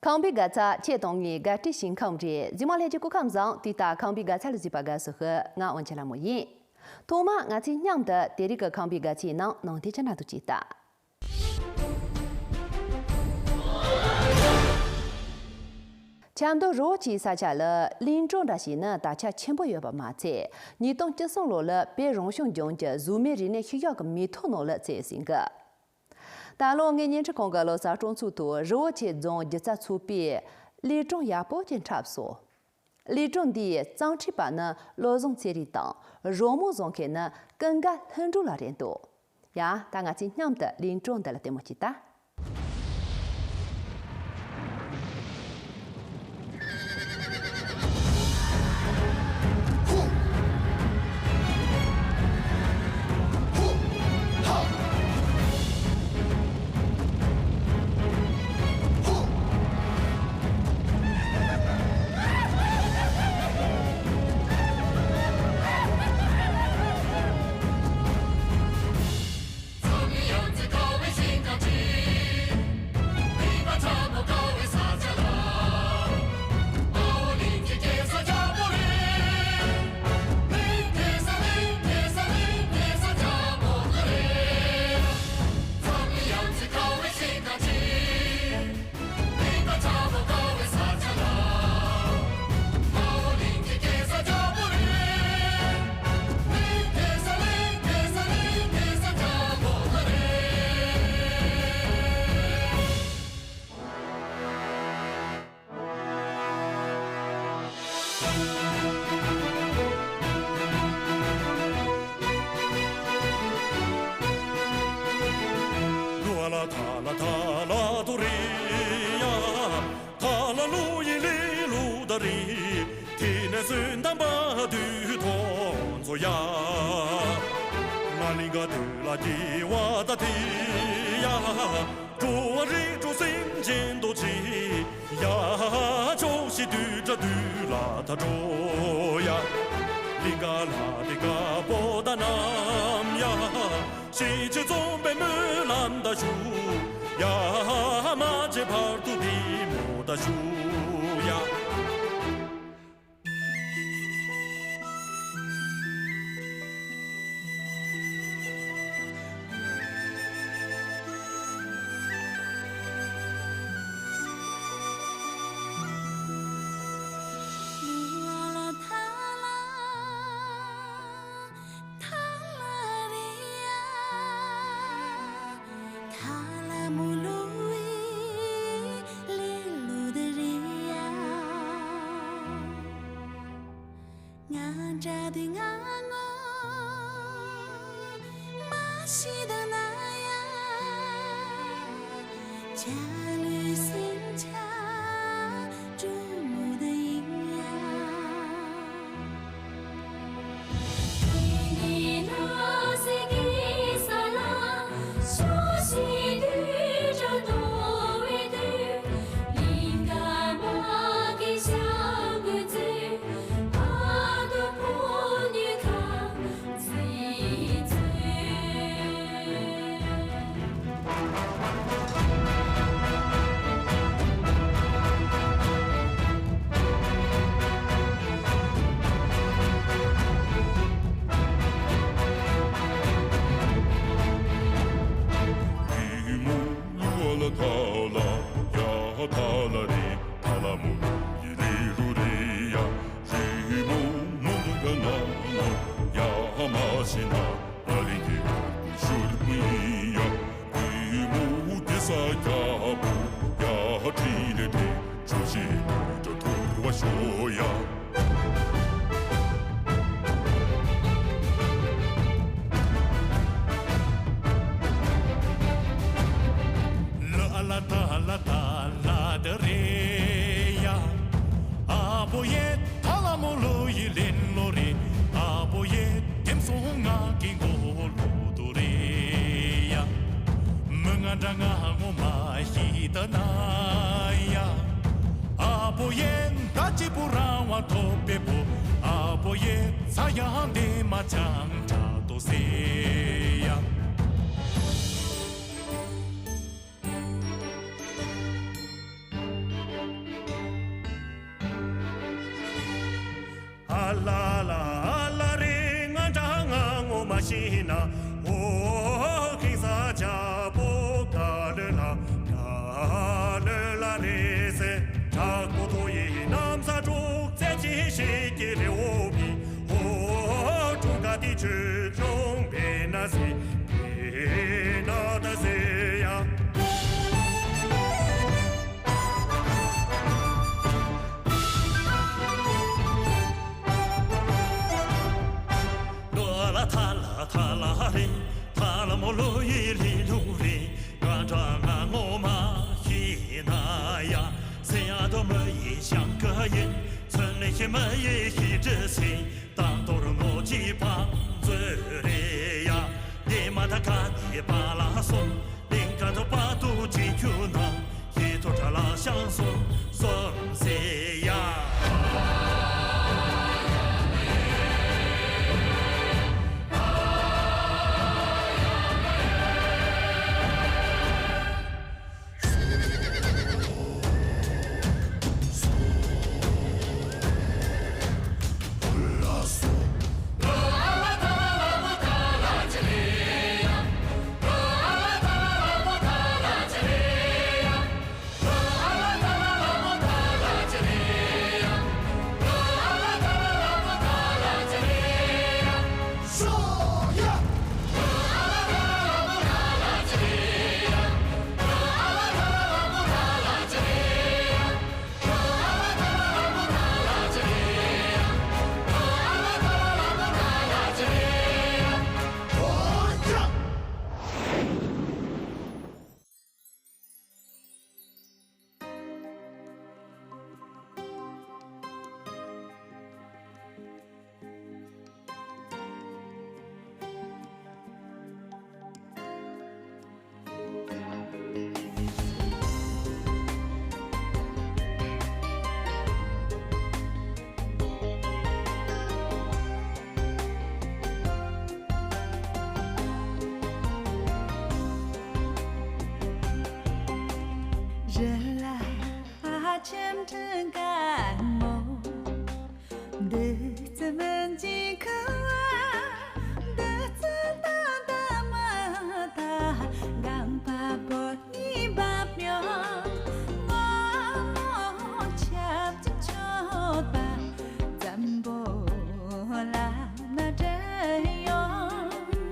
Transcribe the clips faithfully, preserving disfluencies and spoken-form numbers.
ཁམས་པའི་དགའ་ཚལ་ཁྱེད་དང་ངའི་དགའ་སྤྲོའི་ཞིང་ཁམས་རེད། གཟིགས་མོ་ལྷན་རྒྱས་སྐུ་ཁམས་བཟང་། དུས་ལྟར་ཁམས་པའི་དགའ་ཚལ་ལ་གཟིགས་པ་དགའ་བསུ་ཞུ། ང་དབང་ཆེན་ལྷ་མོ་ཡིན། ཐོག་མར་ང་ཚོས་མཉམ་དུ་དེ་རིང་གི་ཁམས་པའི་དགའ་ཚལ་ནང་ནང་དེ་ཆ་འདྲ་འདུག་ཅེས་ལྟ། ཆབ་མདོ་རི་བོ་ཆེའི་ས་ཆ་ལ་གླིང་སྒྲུང་འདྲ་ཞིག་ནི་དར་ཁྱབ་ཆེན་པོ་ཡོད་པ་མ་ཚད། ཉིས་སྟོང་བཅུ་གསུམ་ལོ་ལ་བོད་རང་སྐྱོང་ལྗོངས་ཀྱི་གཟུགས་མེད་རིག་གནས་ཤུལ་བཞག་གི་མིང་ཐོ་ནང་ལ་བརྩིས་ཟིན་གི། ད་ལོ་ངའི་བརྙན་འཕྲིན་ཁང་གི་ལོ་གསར་སྤྲོ་ཚོགས་ཐོག་རི་བོ་ཆེ་རྫོང་སྒྱུ་རྩལ་ཚོགས་པས་གླིང་སྒྲུང་ཡག་པོ་ཅིག་འཁྲབ་སོང་། གླིང་སྒྲུང་འདིའི་རྩོམ་སྒྲིག་པ་ནི་བློ་བཟང་ཚེ་རིང་དང་། རོལ་མོ་བཟོ་མཁན་ནི་ཀུན་དགའ་ལྷུན་གྲུབ་ལགས་རེད་འདུག། ཡ། ད་ང་ཚོས་མཉམ་དུ་གླིང་སྒྲུང་འདི་ལ་ལྟད་མོ་ཅིག་ལྟ། འགྲོ་བ་རིགས་དྲུག་སེམས་ཅན་རྡོ་རྗེ་ཡ། ཕྱོགས་བཞི་དུས་དགྲ་འདུལ་ལ་ད་འགྲོ་ཡ། གླིང་ག་ལྷ་དེ་དཀར་པོ་དང་རྣམ་ཡ། ཤེས་བྱའི་རྩོམ་པའི་སྨོན་ལམ་ད་ཞུ་ཡ། མ་བྱེད་བར་དུ་བདེ་མོ་ད་ཞུ་ཡ། སྐྱེས་བུ་རང་དབང་ཐོབ་པའི་བུ། ཨ་བོ་ཡེ་ཚ་ཡང་དེ་མ་ཅང་དྲག་ཏུ་ཟེར་ཡ། ཨ་ལ་ལ་ཨ་ལ་རེ། ང་འདྲ་ང་ངོ་མ་ཤེས་ན། ཨོ་ཁེ་ས་ཇ་པོ་ག་ལེ་ལ་ག་ལེ་ལ་རེ་སེ། དྲག་པོ་ཐོ་ཡི་གནམ་ས་དྲུག་རྩེ་གཅིག་ཤེས་ཀྱི་རེ་འོ་བི། ཨོ་དྲུག་ག་དེ་ཆོས་ལུང་བེ་ན་སེ་བེ་ན་ད་སེ་ཡ། ལོ་ལ་ཐ་ལ་ཐ་ལ་རེ། ཐ་ལ་མོ་ལོ་ཡི་ལི་ལུ་རེ། ང་འདྲ་ང་ངོ་མ་ཤེས་ན་ཡ། སེ་ཡ་དོ་མོ་ཡི་ཤང་ཀ་ཡིན། ཚོན་ལེ་ཤི་མ་ཡི་ཤི་ཏྲི་སེ། ཏང་ཏོར་ནོ་ཅི་པང་ཛོ་རེ་ཡ། ཉི་མ་ད་ག་ནི་པ་ལ་སོང་། ལིང་ག་དོ་པ་ཏུ་ཅི་ཁྱུ་ན། ཧི་ཐོ་ཏྲ་ལ་ཤང་སོང་སོང་སེ་ཡ། རི་ལ་ཨ་ཆེམ་ཁྲི་ག་མོ། འདི་ཙི་མན་ཅི་ཁ་བ། འདི་ཙི་ད་ད་མ་ད་གང་པ་པོ་ནི་བབ་ཡོང་། ང་མོ་ཆབ་ཅི་ཆོད་པ། འཛམ་བུ་ལ་ན་འདྲེ་ཡོང་།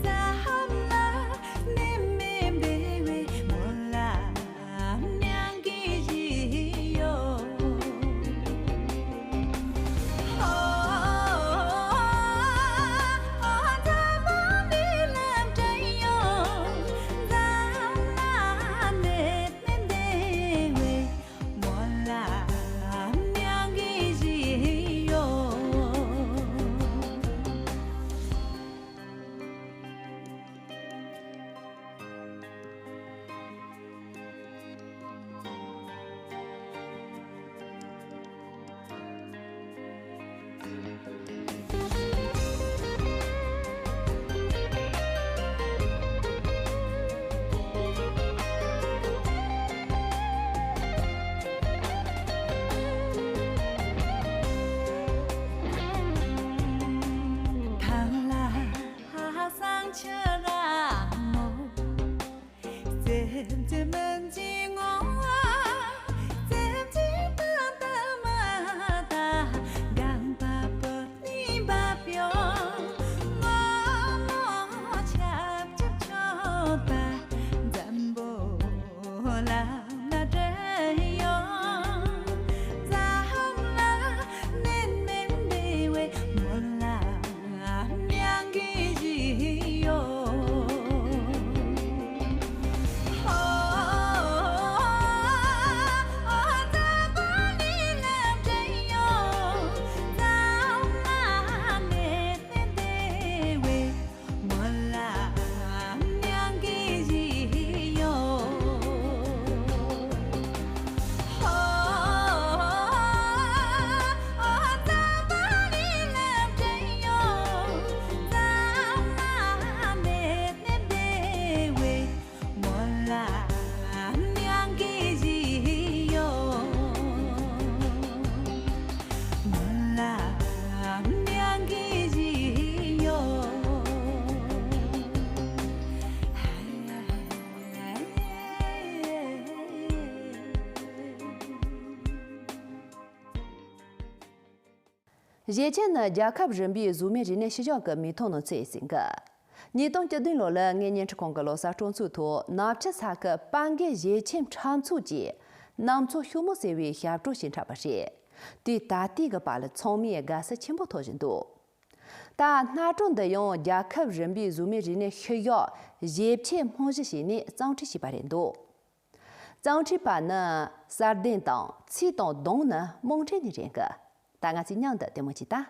འཛམ་ལ་ནི་མི་བདེ་བའི་མོ་ལ། མྱང་གི་ཡི་ཡོ། ཨོ། བཞེས་ཆེན་ནི་རྒྱལ་ཁབ་རིམ་པའི་གཟུགས་མེད་རིག་གནས་ཤུལ་བཞག་གི་མིག་མཐོང་ནང་ཚུད་ཡོད་ཟིན་གི། ཉིས་སྟོང་བཅུ་བདུན་ལོ་ལ་ངས་བརྙན་འཕྲིན་ཁང་གི་ལོ་གསར་སྤྲོ་ཚོགས་ཐོག་ནག་ཆུ་ས་ཁུལ་དཔལ་མགོན་བཞེས་ཆེན་འཁྲབ་ཚོགས་ཀྱི་གནམ་མཚོ་ཤུག་མོ་ཟེར་བའི་ཞབས་བྲོ་ཞིག་འཁྲབ་པ་རེད། དེས་ད་ལྟའི་གི་བར་ལ་ཚང་མས་དགའ་བསུ་ཆེན་པོ་ཐོབ་བཞིན་འདུག། ད་སྣ་དྲོ་འདི་ཡང་རྒྱལ་ཁབ་རིམ་པའི་གཟུགས་མེད་རིག་གནས་ཤུལ་བཞག་བཞེས་ཆེན་རྨང་གཞི་བྱས་ནས་གཙང་ཁྲིད་བྱས་པ་རེད་འདུག། གཙང་ཁྲིད་པ་ནི་གསར་ལྡན་དང་ཚིག་དང་གདངས་ནི་རྨོངས་འདྲེན་ནི་རེད་གི། ད་ང་ཚོས་མཉམ་དུ་ལྟད་མོ་བྱེད་ད།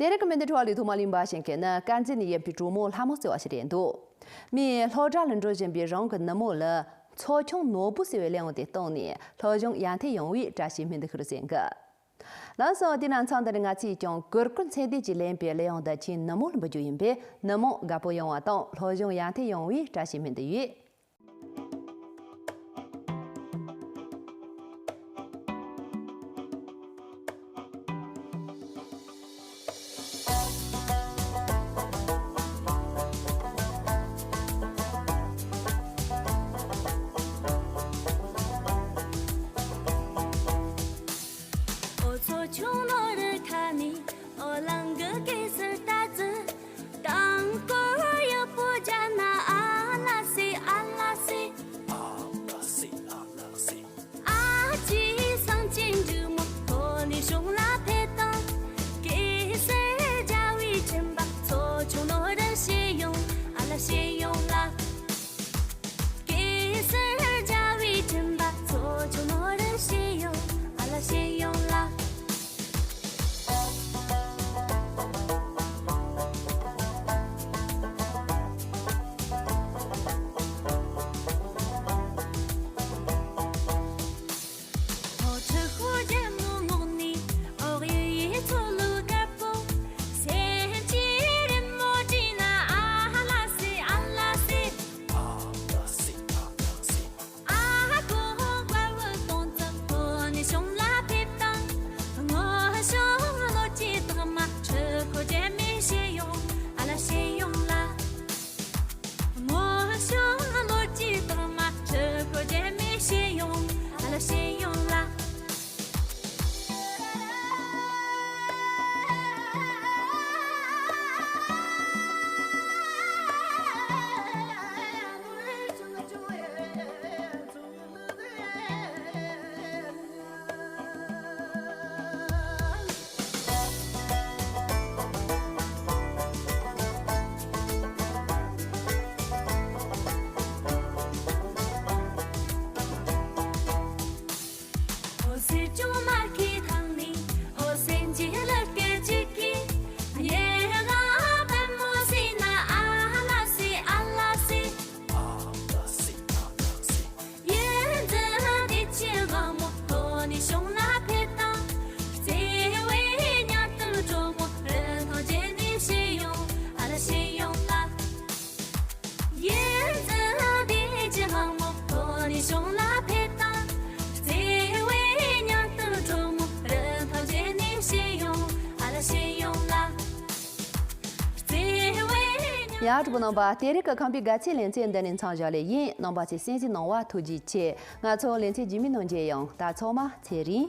དེ་རིང་གི་སྨན་བདེ་འཕྲོ་བ་ལས་ཐོག་མ་གླིང་པ་ཞིང་གི་ནི་དཀར་མཛེས་ནས་ཡིན་པའི་གྲོགས་མོ་ལྷ་མོ་བརྩེ་བ་ཞིག་རེད་འདུག་མིས་སློབ་གྲྭ་ལ་འགྲོ་བཞིན་པའི་རང་གི་ནུ་མོ་ལ་ཚོ་ཆུང་ནོར་བུ་ཟེར་བའི་གླེང་བ་དེ་བཏང་ནས་སློབ་སྦྱོང་ཡར་ཐོན་ཡོང་བའི་བཀྲ་ཤིས་སྨོན་འདུན་ཞུ་རུ་ཟེར་གི། ལགས་སོ། དེ་ན་མཚམས་འདི་ནས་ང་ཚོས་ཀྱང་གུར་གུར་ཚེ་འདས་ཀྱིས་ལེན་པའི་གླེང་བ་འདི་ཁྱེད་ནུ་མོ་ལ་འབུལ་རྒྱུ་ཡིན་པས་ནུ་མོ་དགའ་པོ་ཡོང་བ་དང་སློབ་སྦྱོང་ཡར་ཐོན་ཡོང་བའི་བཀྲ་ཤིས་སྨོན་འདུན་ཡོད། འོ་ཚོ་ཆུང་ནོར་ཁ་ནི་འོ་ལང་གི་གེ་སར་ལྟ་ཙི། དང་པོ་ཡག་པོ་བྱ་ན་ཨ་ལ་སེ་ཨ་ལ་སེ། ཨ་ལ་སེ་ཨ་ལ་སེ། ཨ་ཅེ་སངས་རྒྱས་འབྲི་མོ་ཐོ་ནི་གཞུང་ལ་ཕེབས་དང་། གེ་སར་རྒྱལ་བའི་སྦྱིན་པ་ཚོ་ཆུང་ནོར་རུ་བྱེད་ཡོང་ཨ་ལ་བྱེད་ཡོང་ལ། གེ་སར་རྒྱལ་བའི་སྦྱིན་པ་ཚོ་ཆུང་ནོར་རུ་བྱེད་ཡོང་ཨ་ལ་བྱེད་ཡོང་ལ། འོ་ཆུ་ཁོ་རྒྱལ་མོ་ངོགས་ནས་འོག་ཡུལ་ཡུལ་ཚོ་ལུ་དཀར་པོ། སེམས་ཀྱི་རི་མོ་བྲིས་ན་ཨ་ལ་སེ་ཨ་ལ་སེ། ཨ་ལ་སེ་ཨ་ལ་སེ། ཨ་ཁུ་དཔའ་བོ་སྟོང་རྩ་ཐོ་ནི་གཞུང་ལ་ཕེབས་དང་། སྔོན་བྱུང་ལོ་རྒྱུས་དག་མ་ཆུ་ཁོ་རྒྱལ་མོས་བཤད་ཡོང་ཨ་ལ་བཤད་ཡོང་ལ། སྔོན་བྱུང་ལོ་རྒྱུས་དག་མ་ཆུ་ཁོ་རྒྱལ་མོས་བཤད་ཡོང་ཨ་ལ་བཤད་ཡོང་ལ། འོ་སེར་ལྕོང་མ་ཁའི་ཐང་ནས་འོ་སེར་འཇིགས་ལ་སྐད་ཅིག་གིས། ཉེ་རང་པད་མོ་སྲིད་ན་ཨ་ལ་སེ་ཨ་ལ་སེ། ཨ་ལ་སེ་ཨ་ལ་སེ། ཡུལ་འདི་བདེ་ཆེན་དབང་མོ་ཐོ་ནི་གཞུང་ལ་ཕེབས་དང་། བརྩེ་བའི་མྱང་ཐུལ་གྲོགས་མོ་རིན་ཐང་ཅན་ནི་བཤད་ཡོང་ཨ་ལ་བཤད་ཡོང་ལ། ཡུལ་འདི་བདེ་ཆེན་དབང་མོ་ཐོ་ནི་གཞུང་ལ་ཕེབས་དང་། བརྩེ་བའི་མྱང་ཐུལ་གྲོགས་མོ་རིན་ཐང་ཅན་ནི་བཤད་ཡོང་ཨ་ལ་བཤད་ཡོང་ལ། ཡ། གྲོགས་པོ་རྣམ་པ། དེ་རིང་གི་ཁམས་པའི་དགའ་ཚལ་ལེ་ཚན་འདི་ནས་མཚམས་བཞག་ལེ་ཡིན། རྣམ་པ་ཚོས་གསན་གཟིགས་གནང་བ་ཐུགས་རྗེ་ཆེ། ང་ཚོ་ལེ་ཚན་རྗེས་མའི་ནང་མཇལ་ཡོང་། ད་ཚང་མ་ཚེ་རིང་།